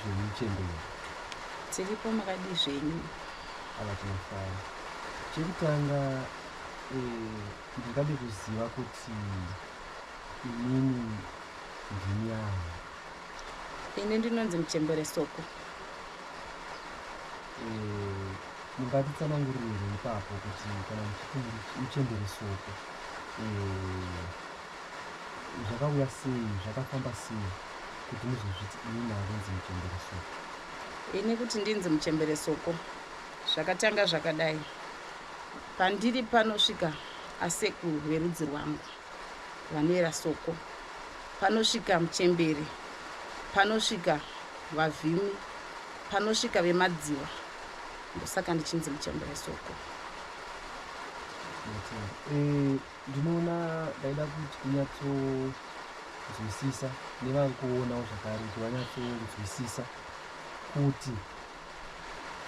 zvenyu muchembere? Tiripo, makadii zvenyu? Ava tinofara. Chekutanga ndingade kuziva kuti imimi ndimi ani? Ini ndinonzi Muchembere Soko. Mungatitsanangurire here ipapo kuti kana muchiti Muchembere Soko, zvakauya sei, zvakafamba sei kuti muzozviti inini handinzi Muchembere Soko? Ini kuti ndinzi Muchembere Soko zvakatanga zvakadai. Pandiri panosvika asekuru verudzi rwangu vanoera Soko, panosvika muchembere, panosvika vavhimi, panosvika vemadziwa, ndosaka ndichinzi Muchembere Soko. Ndinoona ndaida kuti kunyatsonzwisisa nevari kuonawo zvakare kuti vanyatsonzwisisa kuti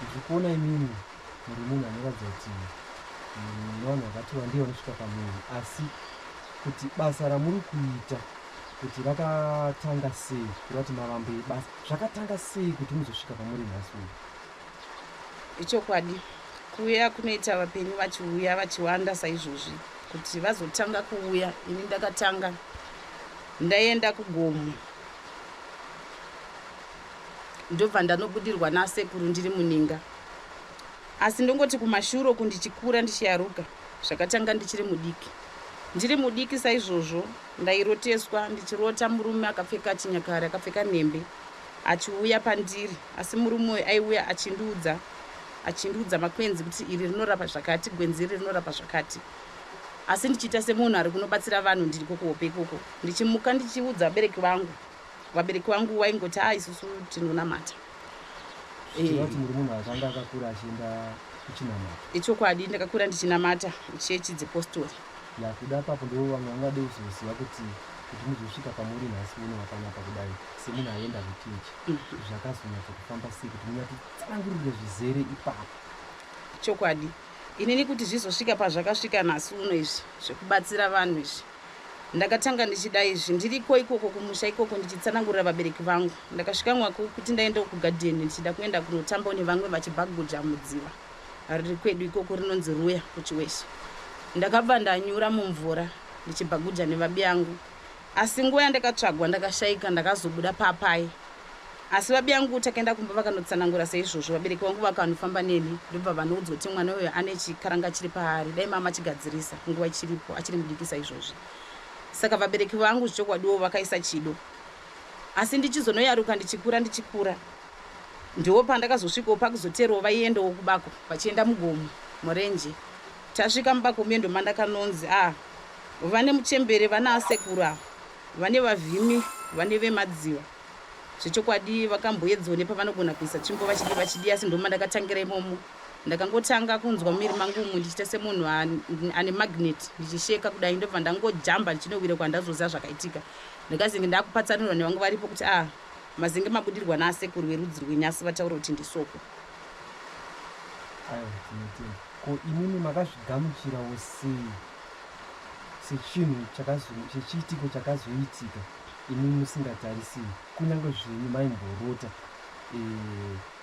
ndiri kuona imimi muri munhu anoratidza kuti mune vanhu vakati wandei vanosvika pamuviri, asi kuti basa ramuri kuita kuti rakatanga sei, kureva kuti mavambo ebasa zvakatanga sei kuti muzosvika pamuri nhasi uyu? Ichokwadi, kuuya kunoita vapenyu vachiuya vachiwanda saizvozvi, kuti vazotanga kuuya, ini ndakatanga ndaenda kugomo, ndobva ndanobudirwa nasekuru ndiri muninga. Asi ndongoti kumashure uku ndichikura ndichiyaruka, zvakatanga ndichiri mudiki. Ndiri mudiki saizvozvo ndairoteswa ndichirota murume akapfeka chinyakare, akapfeka nhembe, achiuya pandiri. Asi murume uyu aiuya achindiudza makwenzi kuti iri rinorapa zvakati, gwenzi iri rinorapa zvakati. Asi ndichiita semunhu ari kunobatsira vanhu ndiriko kuhope ikoko. Ndichimuka ndichiudza vabereki vangu, vabereki vangu vaingoti a isusu tinonamata. Zvichireva kuti muri munhu akanga akakura achienda kuchinamata? Ichokwadi, ndakakura ndichinamata muchechi dzepostori. Yakuda apapo ndo vamwe vangade kuzoziva kuti muzosvika pamuri nhasi uno wapanapa kudai semunhu aenda kuchechi, zvakazonyatsa kufamba sei kuti munyatsotsanangurire zvizere ipapo? Chokwadi, inini kuti zvizosvika pazvakasvika nhasi uno izvi zvekubatsira vanhu izvi, ndakatanga ndichida izvi ndiriko ikoko kumusha ikoko ndichitsanangurira vabereki vangu. Ndakasvika mwako kuti ndaendawo kugadheni ndichida kuenda kunotambawo nevamwe vachibhaguja mudziva riri kwedu ikoko rinonzi Ruya kuChiweshe. Ndakabva ndanyura mumvura ndichibhaguja nevabi yangu, asi nguva yandakatsvagwa ndakashaika. Ndakazobuda papai, asi vabi yangu takaenda kumba vakanotsanangura seizvozvo. Vabereki vangu vakanofamba neni, ndobva vanoudzwa kuti mwana uyo ane chikaranga chiri paari, dai mama achigadzirisa nguva ichiripo, achiri mudiki saizvozvi. Saka vabereki vangu zvichokwadiwo vakaisa chido. Asi ndichizonoyaruka ndichikura ndichikura, ndiwo pandakazosvikawo pakuzoterawo vaiendawo kubako vachienda mugomo murenje. Tasvika mubako muye ndomandakanonzi a vane muchembere, vana asekuru ava, vane vavhimi, vane vemadziva. Zvechokwadi vakamboedzawo nepavanogona kuisa tsvimbo vachidi vachidi, asi ndomandakatangira imomo. Ndakangotanga kunzwa muviri mangu umu ndichiita semunhu ane magnet, ndichisheka kudai, ndobva ndangojamba ndichinowira kwandazoziva zvakaitika. Ndakazenge ndakupatsanurwa nevangu varipo kuti a mazenge mabudirwa naasekuru verudzi rwenyasi vataura kuti ndiSoko. Aiwa, tinotenda. Ko imimi makazvigamuchirawo sei sechinhu sechiitiko chakazoitika imimi musingatarisiri, kunyange zvenyu maimborota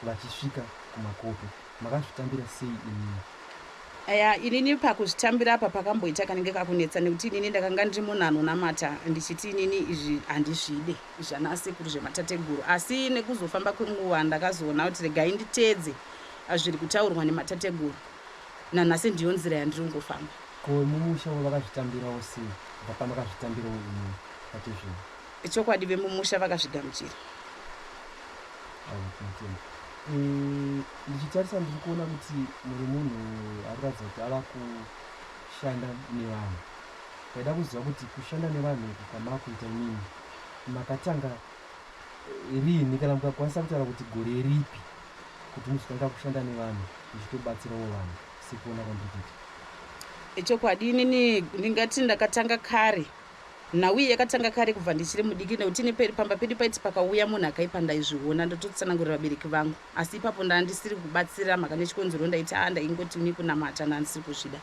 vachisvika kumakope? Makazvitambira sei imimi? Aya, inini pakuzvitambira apa pakamboita kanenge kakunetsa, nekuti inini ndakanga ndiri munhu anonamata, ndichiti inini izvi handizvide zvanasekuru zvematateguru. Asi nekuzofamba kwenguva ndakazoona kuti regai nditeedze zviri kutaurwa nematateguru. Nanhasi ndiyo nzira yandiri kungofamba. Ko mumusha vakazvitambirawo sei kubva pamakazvitambirawo imimi pachezvenyu? Chokwadi, vemumusha vakazvigamuchira. Aiwa, tinotenda. Ndichitarisa ndiri kuona kuti muri munhu ari kuratidza kuti ava kushanda nevanhu. Ndaida kuziva kuti kushanda nevanhu uku kwamakuita imimi makatanga riini, kana mukakwanisa kutaura kuti gore ripi kuti muzotanga kushanda nevanhu muchitobatsirawo vanhu sekuona kwandiri kuita? Chokwadi, inini ndingati ndakatanga kare. Nhau iyi yakatanga kare kubva ndichiri mudiki, nekuti ini pamba pedu paiti pakauya munhu akaipa ndaizviona, ndototsanangurira vabereki vangu. Asi ipapo ndandisiri kubatsira mhaka nechikonzero ndaiti a ndaingoti ini kunamata ndandisiri kuzvida.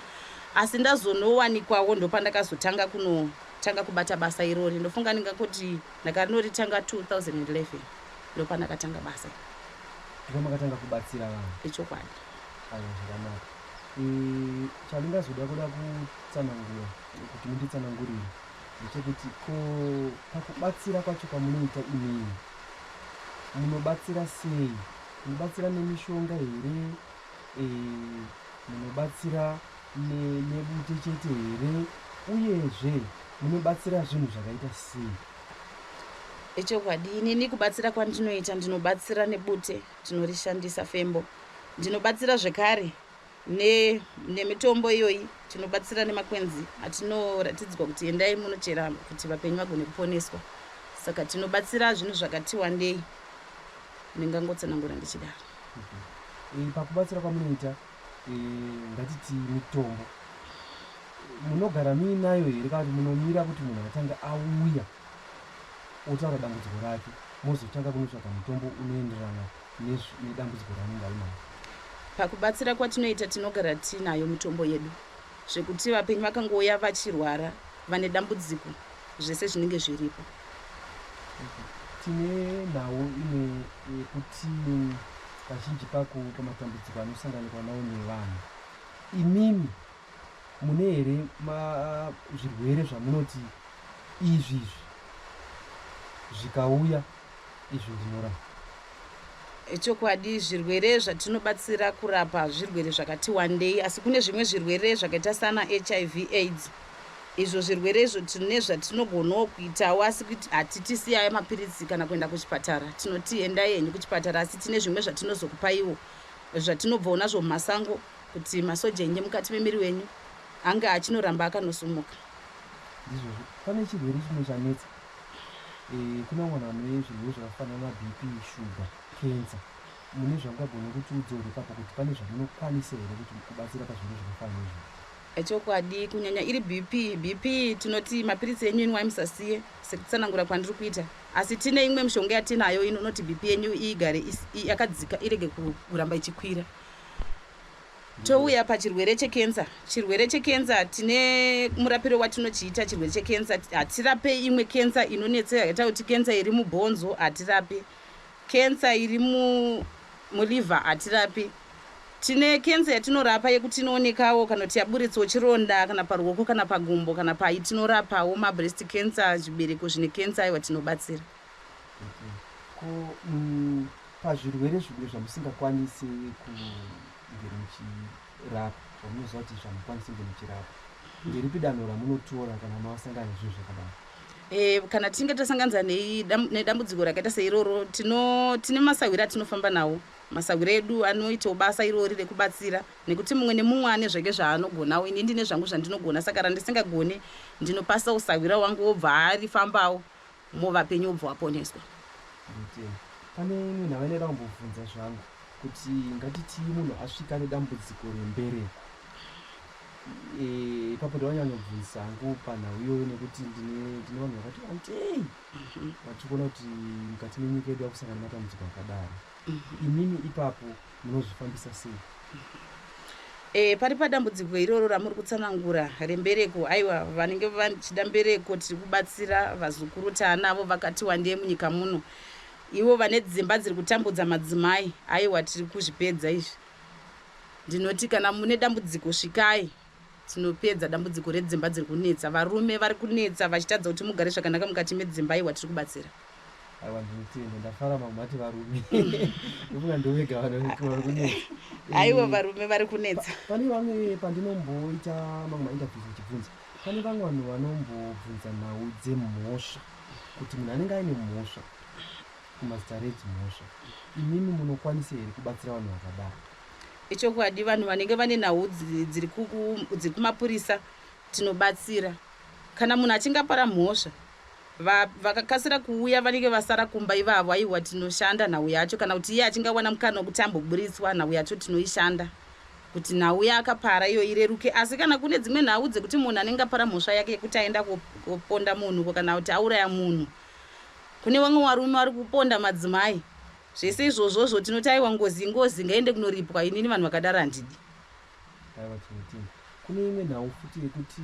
Asi ndazonowanikwawo ndopandakazotanga kunotanga kubata basa irori. Ndofunga ndingangoti ndakarinoritanga 2011. Ndopandakatanga basa. Ndipo makatanga kubatsira vanhu. Ichokwadi. Aiwa, zvakanaka. Chandingazoda kuda kutsanangura, kuti munditsanangurire, ndechekuti ko pakubatsira kwacho kwamunoita imini, munobatsira sei? Munobatsira nemishonga here? Munobatsira nebute chete here? Uyezve munobatsira zvinhu zvakaita sei? Echokwadi, inini kubatsira kwandinoita, ndinobatsira nebute, tinorishandisa fembo. Ndinobatsira zvekare nemitombo iyoyi. Tinobatsira nemakwenzi atinoratidzwa kuti endai munochera kuti vapenyu vagone kuponeswa. Saka tinobatsira zvinhu zvakati wandei, ndingangotsanangura ndichidaro. Pakubatsira kwamunoita, ngatiti mitombo, munogara muinayo here, kana kuti munomira kuti munhu atanga auya otaura dambudziko rake, mozotanga kunotsvaga mutombo unoenderana nedambudziko raanenge ainaro? Pakubatsira kwatinoita, tinogara tinayo mitombo yedu, zvekuti vapenyu vakangouya vachirwara, vane dambudziko, zvese zvinenge zviripo. Tine nhau imwe yekuti kazhinji pamatambudziko anosanganikwa nawo nevanhu, imimi mune here zvirwere zvamunoti izvi izvi zvikauya, izvi ndinorapa? Chokwadi, zvirwere zvatinobatsira kurapa zvirwere zvakati wandei, asi kune zvimwe zvirwere zvakaita sana HIV AIDS. Izvo zvirwere izvo tine zvatinogonawo kuitawo, asi kuti hatitisiyai mapiritsi kana kuenda kuchipatara. Tinoti endai henyu kuchipatara, asi tine zvimwe zvatinozokupaiwo, zvatinobvawo nazvo mumasango, kuti masoja enyu mukati memiri wenyu ange achinoramba akanosumuka. Ndizvozvo. Pane chirwere chimwe chanetsa. Kuna vamwe vanhu vane zvirwere zvakafanana naBP, shuga, kensa. Mune zvamungagone kutiudzawo ipapo kuti pane zvamunokwanisa here kuti kubatsira pazvirwere zvakafanana neizvozvo? Chokwadi, kunyanya iri BP, BP tinoti mapiritsi enyu inwai, musasiye, sekutsanangura kwandiri kuita. Asi tine imwe mishonga yatinayo inonoti BP yenyu igare yakadzika, irege kuramba ichikwira. Touya pachirwere chekensa. Chirwere chekensa tine murapiro watinochiita. Chirwere chekensa, hatirape imwe kensa inonetsa yakaita kuti kensa iri mubhonzo, hatirapi. Kensa iri muliver, hatirapi. Tine kensa yatinorapa yekuti inoonekawo, kana kuti yaburitsawo chironda kana paruoko kana pagumbo kana pai, tinorapawo mabreast cancer, zvibereko zvine kensa. Aiwa, tinobatsira. Okay. Ko pazvirwere zvimwe zvamusingakwanisi kunge muchirapa, zvamunoziva kuti zvamukwanisi kunge muchirapa, nderipi danho ramunotora kana masangana nezvinhu zvakadaro? Kana tichinge tasanganisa nedambudziko rakaita seiroro, tine masahwira atinofamba nawo. Masahwira edu anoitawo basa irori rekubatsira, nekuti mumwe nemumwe ane zvake zvaanogonawo. Ini ndine zvangu zvandinogona, saka randisingagone ndinopasawo sahwira wangu, wobva arifambawo, movapenyu wobva waponeswa. Ndotenda. Pane imwe nhau yandaida kumbobvunza zvangu, kuti ngatiti munhu asvika nedambudziko rembereko. Ipapo ndavanyanyobvunzisa hangu panhau iyoyo, nekuti ndine vanhu vakati wandei vachikuona kuti mukati menyika yedu yakusangana nematambudziko akadaro. Imimi ipapo munozvifambisa sei? Pari padambudziko iroro ramuri kutsanangura rembereko, aiwa, vanenge vachida mbereko tiri kubatsira. Vazukuru taanavo vakati wandei munyika muno, ivo vane dzimba dziri kutambudza madzimai. Aiwa, tiri kuzvipedza izvi. Ndinoti kana mune dambudziko, svikai, tinopedza dambudziko redzimba dziri kunetsa, varume vari kunetsa vachitadza kuti mugare zvakanaka mukati medzimba. Aiwa, tiri kubatsira. Aiwa, ndinotenda, ndafara mamati varume. Ndofunga ndovega vanhu vari kunetsa. Aiwa, varume vari kunetsa. Pane vamwe, pandinomboita mamwe mainterviews ndichibvunza, pane vamwe vanhu vanombobvunza nhau dzemhosva, kuti munhu anenge aine mhosva kumazitare edzimhosva. Imimi munokwanisa here kubatsira vanhu vakadaro? Ichokwadi, vanhu vanenge vane nhau dziri kumapurisa tinobatsira. Kana munhu achinge apara mhosva, vakakasira kuuya, vanenge vasara kumba ivavo, aiwa, tinoshanda nhau yacho. Kana kuti iye achingawana mukana wekuti amboburitswa, nhau yacho tinoishanda kuti nhau yaakapara iyo ireruke. Asi kana kune dzimwe nhau dzekuti munhu anenge apara mhosva yake yekuti aenda koponda munhu kana kuti auraya munhu, kune vamwe varume vari kuponda madzimai, zvese izvozvozvo tinoti aiwa, ngozi ingozi, ngaende kunoripwa. Inini vanhu vakadaro handidi. Aiwa, tinotenda. Kune imwe nhau futi yekuti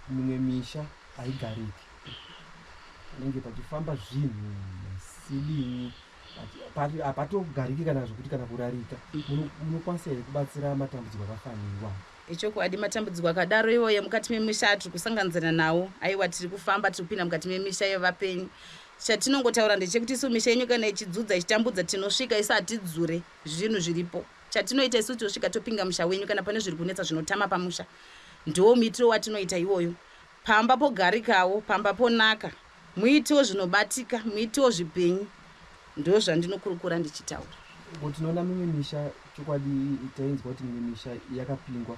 mimwe misha haigariki, panenge pachifamba zvinhu masidini. Hapatogariki kana zvokuti kana kurarika. Munokwanisa here kubatsira matambudziko akafanirwa? Ichokwadi, matambudziko akadaro iwoyo mukati memisha atiri kusanganidzana nawo. Aiwa, tiri kufamba, tiri kupinda mukati memisha yevapenyu. Chatinongotaura ndechekuti isu misha yenyu kana ichidzudza, ichitambudza, tinosvika isu, hatidzure zvinhu zviripo. Chatinoita isu, tinosvika topinga musha wenyu. Kana pane zviri kunetsa zvinotama pamusha, ndo muitiro watinoita iwoyo. Pamba pogarikawo, pamba ponaka, muitewo zvinobatika, muitewo zvipenyu. Ndo zvandinokurukura ndichitaura. Ko tinoona mimwe misha, chokwadi tainzwa kuti mimwe misha yakapingwa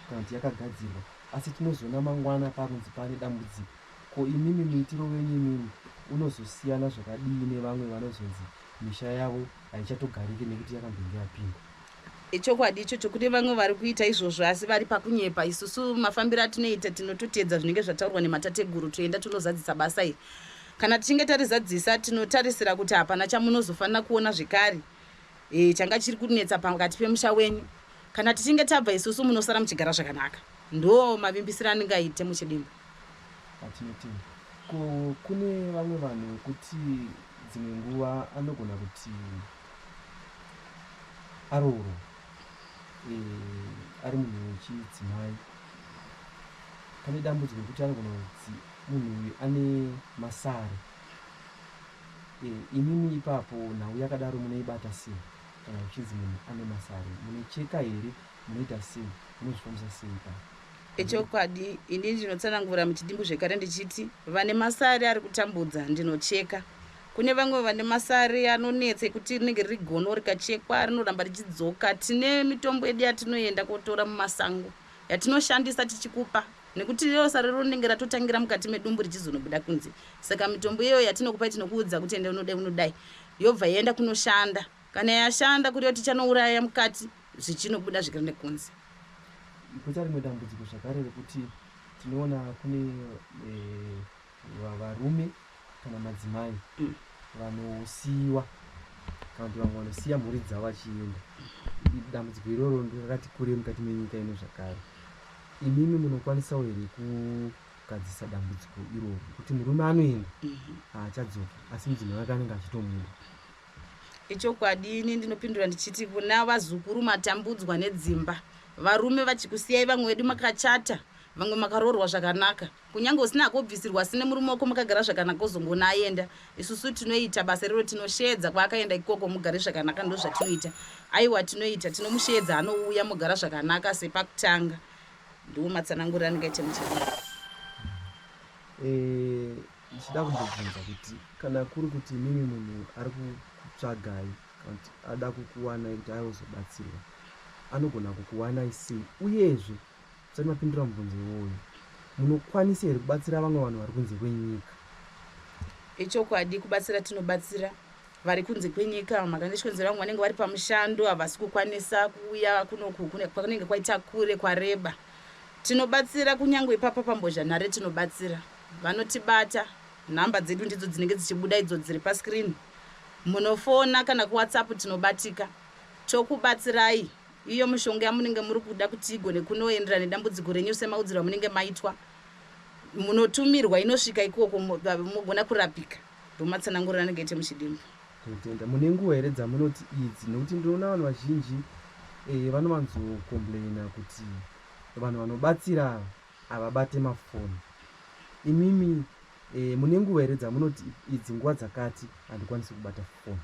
kana kuti yakagadzirwa, asi tinozoona mangwana pakunzi pane dambudziko. Ko imimi, muitiro wenyu imimi unozosiyana zvakadii nevamwe vanozonzi misha yavo haichatogariki nekuti yakambenge yapingwa? Ichokwadi ichocho, kune vamwe vari kuita izvozvo asi vari pakunyepa. Isusu mafambiro atinoita, tinototedza zvinenge zvataurwa nematateguru, toenda tonozadzisa basa iri. Kana tichinge tarizadzisa, tinotarisira kuti hapana chamunozofanira kuona zvekare changa chiri kunetsa pakati pemusha wenyu. Kana tichinge tabva isusu, munosara muchigara zvakanaka. Ndo mavimbisiro andingaite muchidimbu. Atinotenda. Ko kune vamwe vanhu vekuti dzimwe nguva anogona kuti aroorwa ari munhu wechidzimai, pane dambudziko rekuti anogona kuti munhu uyu ane masare. Imimi ipapo nhau yakadaro munoibata sei? Kana uchinzi munhu ane masare, munocheka here? Munoita sei? Munozvifambisa sei ipapo? Echokwadi, ini ndinotsanangura muchidimbu zvekare ndichiti vane masare ari kutambudza ndinocheka. Kune vamwe vane masare anonetsa ekuti rinenge riri gono, rikachekwa rinoramba richidzoka. Tine mitombo yedu yatinoenda kotora mumasango yatinoshandisa tichikupa, nekuti iro sare rinenge ratotangira mukati medumbu richizonobuda kunze. Saka mitombo iyoyo yatinokupai, tinokuudza kuti ende unodai, unodai, yobva yaenda kunoshanda. Kana yashanda, kureva tichanouraya mukati, zvichinobuda zvikari nekunze. Koita rimwe dambudziko zvakare rekuti tinoona kune varume kana madzimai vanosiyiwa kana kuti vamwe vanosiya mhuri dzavo vachienda. Dambudziko iroro rakati kure mukati menyika ino zvakare. Imimi munokwanisawo here kugadzisa dambudziko iroro, kuti murume anoenda, haachadzoki, asi mudzimai wake anenge achitomuda? Ichokwadi, ini ndinopindura ndichiti kuna vazukuru matambudzwa nedzimba, varume vachikusiyai, vamwe vedu makachata, vamwe makaroorwa zvakanaka, kunyange usina kubvisirwa, asi nemurume wako makagara zvakanaka, uzongoona aenda. Isusu tinoita basa iroro, tinosheedza kwaakaenda ikoko, mugare zvakanaka. Ndo zvatinoita. Aiwa, tinoita, tinomusheedza, anouya, mugara zvakanaka sepakutanga. Ndiwo matsananguriro andingaite muchidimbu. Ndichida kumbobvunza kuti kana kuri kuti imimi munhu ari kutsvagai kana kuti ada kukuwanai kuti ayozobatsirwa, anogona kukuwanai sei? Uyezve, musati mapindura mubvunzo iwoyo, munokwanisa here kubatsira vamwe vanhu vari kunze kwenyika? Ichokwadi, kubatsira tinobatsira vari kunze kwenyika. Makandishikonzera, vamwe vanenge vari pamushando, havasi kukwanisa kuuya kunoku, kwakunenge kwaita kure, kwareba. Tinobatsira kunyange ipapa pambozhanhare, tinobatsira. Vanotibata, nhamba dzedu ndidzo dzinenge dzichibuda idzo dziri pascreen. Munofona kana kuWhatsApp, tinobatika, tokubatsirai. Iyo mishonga yamunenge muri kuda kuti igone kunoenderana nedambudziko renyu semaudziro amunenge maitwa, munotumirwa, inosvika ikoko, mugona kurapika. Ndomatsananguriro anenge aite muchidimbu. Tinotenda. Mune nguva here dzamunoti idzi? Nekuti ndinoona vanhu vazhinji vanovanzocomplaina kuti vanhu vanobatsira ava havabate mafoni. Imimi mune nguva here dzamunoti idzi nguva dzakati handikwanisi kubata foni?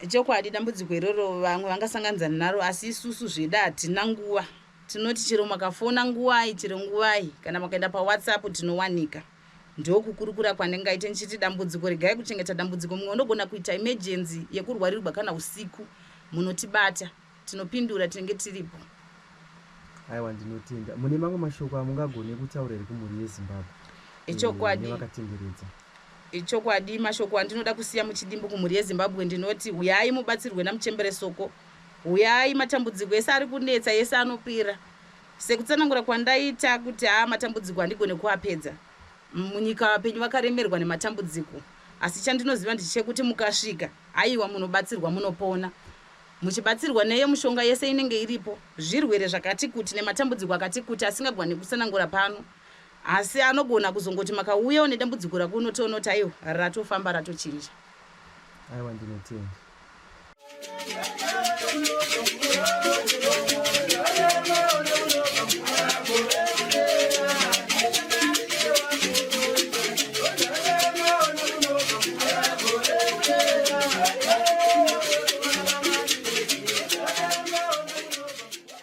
Chokwadi, dambudziko iroro vamwe vangasanganidzana naro, asi isusu zveda hatina nguva. Tinoti chero makafona nguvai, chero nguvai, kana makaenda paWhatsApp tinowanika. Ndokukurukura kwandingaite ndichiti dambudziko, regai kuchengeta dambudziko. Mumwe unogona kuita emergency yekurwarirwa kana usiku, munotibata, tinopindura, tinenge tiripo. Aiwa, ndinotenda. Mune mamwe mashoko amungagone kutaura here kumhuri yeZimbabwe Ichokwadi. nevakatenderedza? Ichokwadi, mashoko andinoda kusiya muchidimbu kumhuri yeZimbabwe, ndinoti uyai mubatsirwe namuchembere Soko. Uyai, matambudziko ese ari kunetsa ese anopira. Sekutsanangura kwandaita kuti haa, matambudziko handigone kuapedza. Munyika vapenyu vakaremerwa nematambudziko, asi chandinoziva ndechekuti mukasvika, aiwa, munobatsirwa, munopona, muchibatsirwa neiyo mishonga yese inenge iripo. Zvirwere zvakati kuti nematambudziko akati kuti asingagwani kutsanangura pano, asi anogona kuzongoti makauyawo nedambudziko rako, unotoona kuti aiwa, ratofamba, ratochinja. Aiwa, ndinotenda.